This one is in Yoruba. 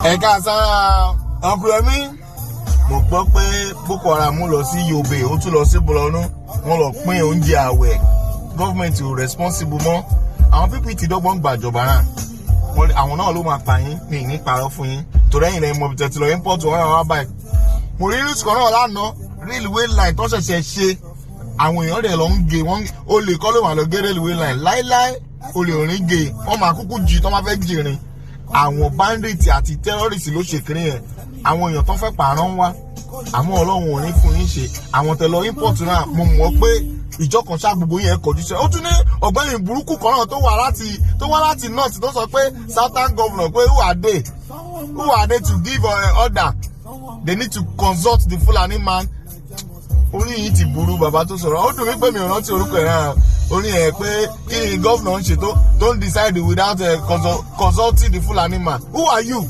Ẹ̀ka sára ọkùnrin mi, mo gbọ́ pé Boko Haram lọ sí Yobe, ó tún lọ sí Borno, wọ́n lọ pín oúnjẹ àwẹ̀. Government ò responsible mọ́. Àwọn people ti dọ́gbọ́n gbàjọba náà. Àwọn náà ló máa pa yín ní ìní parọ́ fún yín, torí ẹ̀yin lẹ́yìn mọ̀ tẹ̀tí lọ import wọn náà wá báyìí. Mo rí news kan náà lánàá, railway line tó ṣẹ̀ṣẹ̀ ṣe, àwọn èèyàn rẹ̀ lọ ń gé wọ́n. Olè kọ́ ló wà lọ gé railway line láíláí, olè ò ní gé. Wọ́n máa kúkú jí tó máa fẹ́ jìnrìn. Àwọn bandit àti terrorist ló ṣe kiri yẹn. Àwọn èèyàn tó fẹ́ pààrọ̀ ń wá, àmọ́ Ọlọ́run ò ní fún yín ṣe. Àwọn tẹ̀lọ import náà, mo mọ̀ pé ìjọ kan ṣá gbogbo yẹn kọjú sí. Ó tún ní ọ̀gbẹ́ni burúkú kan náà tó wá láti north, tó sọ pé southern governor, pé who are they to give order? They need to consult the Fulani man. Orí yìí ti burú. Bàbá tó sọ̀rọ̀, ó dùn mí pé mi ò rántí orúkọ ẹ̀ náà. Orí ẹ̀ pé kí ni governor ń ṣe tó ń decide without consulting the Fulani man? Who are you?